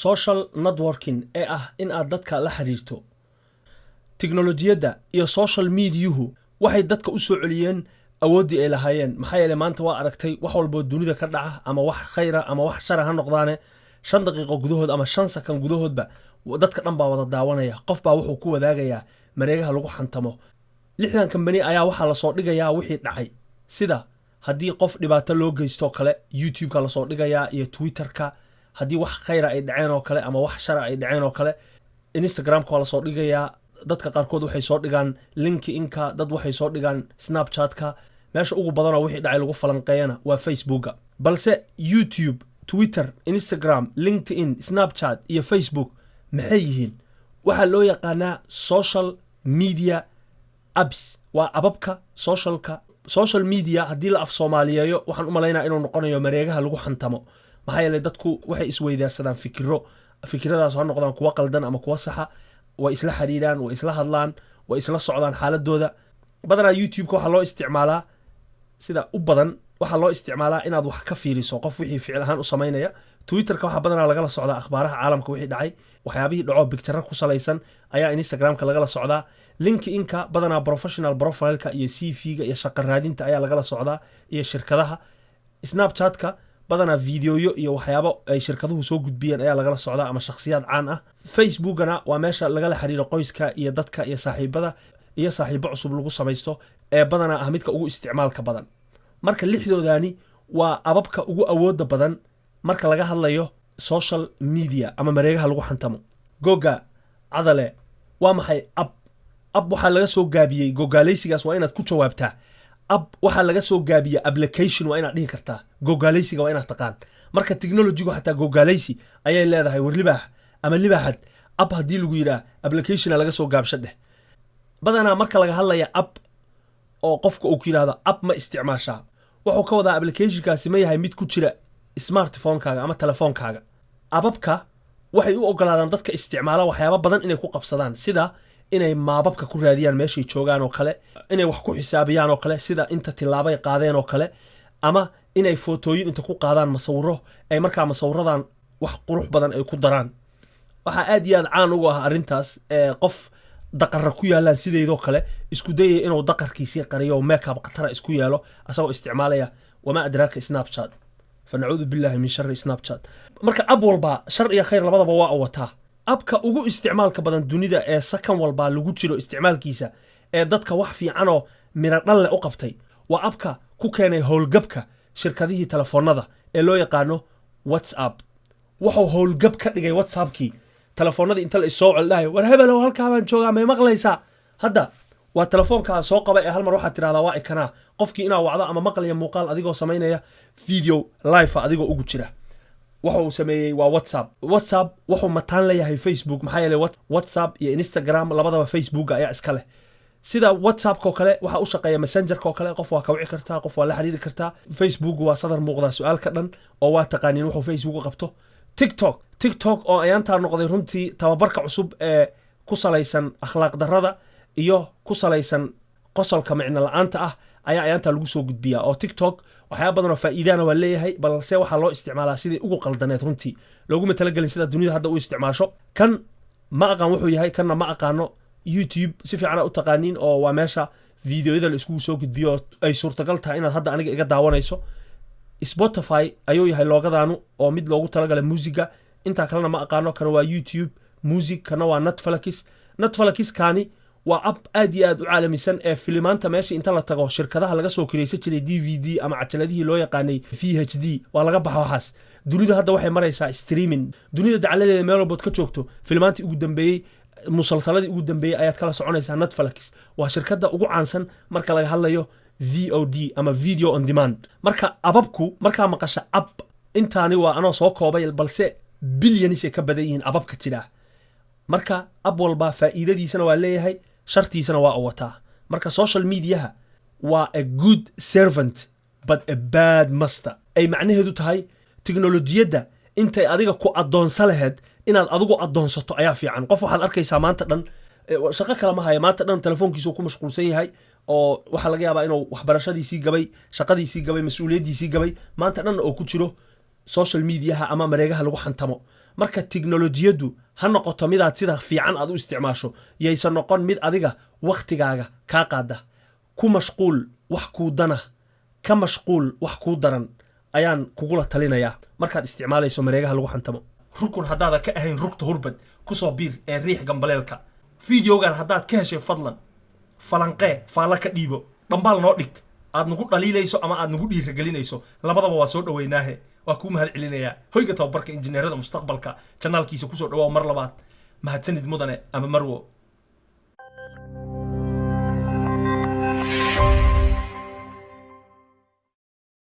Social networking ee ah in aad dadka la xiriirto. Tiknolojiyadda iyo social mediayuhu waxay dadka u soo celiyeen awooddii ay lahaayeen, maxaa yeeley maanta waa aragtay wax walboo dunida ka dhaca, ama wax khayra ama wax shara ha noqdaane, 5 daqiiqo gudahood ama 5 sakan gudahoodba dadka dhan baa wada daawanaya. Qof baa wuxuu ku wadaagayaa mareegaha lagu xantamo. 60 kambani ayaa waxaa lasoo dhigayaa wixii dhacay, sida haddii qof dhibaato loo geystoo kale YouTube-ka lasoo dhigayaa iyo Twitterka. Haddii wax khayra ay dhaceen oo kale ama wax shara ay dhaceen oo kale, Instagramka waa lasoo dhigayaa. Dadka qaarkood waxay soo dhigaan LinkedIn-ka, dad waxay soo dhigaan Snapchatka. Meesha ugu badanoo wixii dhacay lagu falanqeeyana waa Facebooka. Balse YouTube, Twitter, Instagram, LinkedIn, Snapchat iyo Facebook maxay yihiin? Waxaa loo yaqaanaa social media apps, waa appabka socialka. Social media haddii la af soomaaliyeeyo, waxaan u malaynaya inuu noqonayo mareegaha lagu xantamo, maxaa yeeley dadku waxay isweydaarsadaan fikiro. Fikiradaas ha noqdaan kuwa qaldan ama kuwa saxa. Way isla xiriiraan, way isla hadlaan, way isla socdaan xaaladooda. Badanaa YouTube-ka waxaa loo isticmaalaa, sida u badan waxaa loo isticmaalaa inaad wax ka fiiriso qof wixii ficil ahaan u samaynaya. Twitterka waxaa badanaa lagala socdaa akhbaaraha caalamka, wixii dhacay, waxyaabihii dhaco picture ku salaysan ayaa Instagramka lagala socdaa. LinkedIn-ka badanaa professional profileka iyo CV-ga iyo shaqa raadinta ayaa lagala socdaa iyo shirkadaha. Snapchatka badanaa videoyo iyo waxyaabo ay shirkaduhu soo gudbiyeen ayaa lagala socdaa ama shakhsiyaad caan ah. Facebookana waa meesha lagala xiriiro qoyska iyo dadka iyo saaxiibada iyo saaxiibo cusub lagu samaysto, ee badanaa ah midka ugu isticmaalka badan. Marka lixdoodani waa appabka ugu awooda badan marka laga hadlayo social media ama mareegaha lagu xantamo. Goga cadale, waa maxay app? App waxaa laga soo gaabiyey, gogaalaysigaas waa inaad ku jawaabtaa. App waxaa laga soo gaabiya application, waa inaad dhihi kartaa. Gogaalaysiga waa inaad taqaan. Marka technologygu xataa gogaalaysi ayay leedahay. War libaax ama libaaxad, app haddii lagu yidhaah, applicationa laga soo gaabsho dheh. Badanaa marka laga hadlaya app oo qofka uu ku yidhahdo "app ma isticmaashaa?", wuxuu ka wadaa applicationkaasi ma yahay mid ku jira smartphonekaaga ama telefoonkaaga. Appabka waxay u ogolaadaan dadka isticmaala waxyaaba badan inay ku qabsadaan, sida inay maababka ku raadiyaan meeshay joogaan oo kale, inay wax ku xisaabiyaan oo kale, sida inta tilaabay qaadeen oo kale, ama inay footooyin inta ku qaadaan masawiro ay markaa masawiradan wax qurux badan ay ku daraan. Waxaa aad iyo aad caan ugu ah arrintaas ee qof daqarra ku yaalaan sideydoo kale isku dayaya inuu daqarkiisii qariyo oo makeup khatara isku yeelo asagoo isticmaalaya, wamaa adraaka, Snapchat. Fa nacuudu billahi min shari Snapchat. Marka app walba shar iyo khayr labadaba waa wataa. Appka ugu isticmaalka badan dunida ee sakan walbaa lagu jiro isticmaalkiisa ee dadka wax fiicanoo miro dhalle u qabtay waa appka ku keenay howlgabka shirkadihii telefoonada ee loo yaqaano WhatsApp. Wuxuu howlgab ka dhigay WhatsAppkii telefoonadii inta la isoo celdhahay: "War hebelow, halkaa baan joogaa, may maqlaysaa?" Hadda waa telefoonkaa soo qaba ee hal mar waxaad tidhahdaa "waa ikanaa", qofkii inaa wacdo ama maqlaya muuqaal adigoo samaynaya video live adigoo ugu jira. Wuxuu sameeyey waa WhatsApp. WhatsApp wuxuu mataan leeyahay Facebook, maxaa yeelay WhatsApp iyo Instagram labadaba Facebooka ayaa iska leh. Sida WhatsAppka oo kale waxaa u shaqeeya Messengerka oo kale, qof waa ka wici kartaa, qof waa la xiriiri kartaa. Facebook waa sadar muuqdaa su-aal ka dhan oo waa taqaaniin wuxuu Facebook qabto. TikTok, TikTok oo ayaantaa noqday runtii tababarka cusub ee ku salaysan akhlaaq darrada iyo ku salaysan qosolka micno la-aanta ah ayaa ayaantaa lagu soo gudbiyaa. Oo TikTok waxyaaba badan oo faa'iidana waa leeyahay, balse waxaa loo isticmaalaa sidii ugu qaldaneed runtii, looguma talagelin sida dunida hadda u isticmaasho. Kan ma aqaan wuxuu yahay, kanna ma aqaano. YouTube si fiicana u taqaaniin oo waa meesha videoyada la iskugu soo gudbiyo oo ay suurtagal tahay inaad hadda aniga iga daawanayso. Spotify ayuu yahay loogadaanu oo mid loogu talagalay muusiga. Intaa kalena ma aqaano. Kana waa YouTube Music, kana waa Netflix. Netflix kani waa app aad iyo aad u caalamisan ee filimaanta meesha inta la tago shirkadaha laga soo kiraysan jiray DVD ama cajaladihii loo yaqaanay VHD, waa laga baxa waxaas. Dunida hadda waxay maraysaa streaming. Dunida dacaladeeda meel walbood ka joogto, filimaantii ugu dambeeyey, musalsaladii ugu dambeeyey ayaad kala soconaysaa. Netflix waa shirkadda ugu caansan marka laga hadlayo VOD ama video on demand. Marka appabku, markaa maqasha app, intaani waa anoo soo koobay, balse billions ay ka badan yihiin appabka jira. Marka app walba faa'iidadiisana waa leeyahay, shartiisana waa u wataa. Marka social mediaha waa a good servant but a bad master, ay macnaheedu tahay tiknolojiyadda intay adiga ku addoonsa laheyd, inaad adigu addoonsato ayaa fiican. Qof waxaad arkaysaa maanta dhan shaqo kale ma haya, maanta dhan telefoonkiisu ku mashquulsan yahay, oo waxaa laga yaabaa inuu waxbarashadiisii gabay, shaqadiisii gabay, mas-uuliyaddiisii gabay, maanta dhan oo ku jiro social mediaha ama mareegaha lagu xantamo. Marka tiknolojiyaddu ha noqoto midaad sida fiican aad u isticmaasho, yaysan noqon mid adiga wakhtigaaga kaa qaada. Ku mashquul wax kuu dana, ka mashquul wax kuu daran ayaan kugula talinayaa markaad isticmaalayso mareegaha lagu xantamo. Rukun haddaada ka ahayn rugta Hurbad, kusoo biir ee riix gambaleelka. Videogan haddaad ka heshay, fadlan falanqee, faalla ka dhiibo, dhambaal noo dhig aad nagu dhaliilayso ama aad nagu dhiiragelinayso, labadaba waa soo dhoweynaahe. Waa kuu mahad celinayaa. Hoyga Tababarka Injineerada Mustaqbalka channelkiisa kusoo dhawaa mar labaad. Mahadsanid, mudane ama marwo.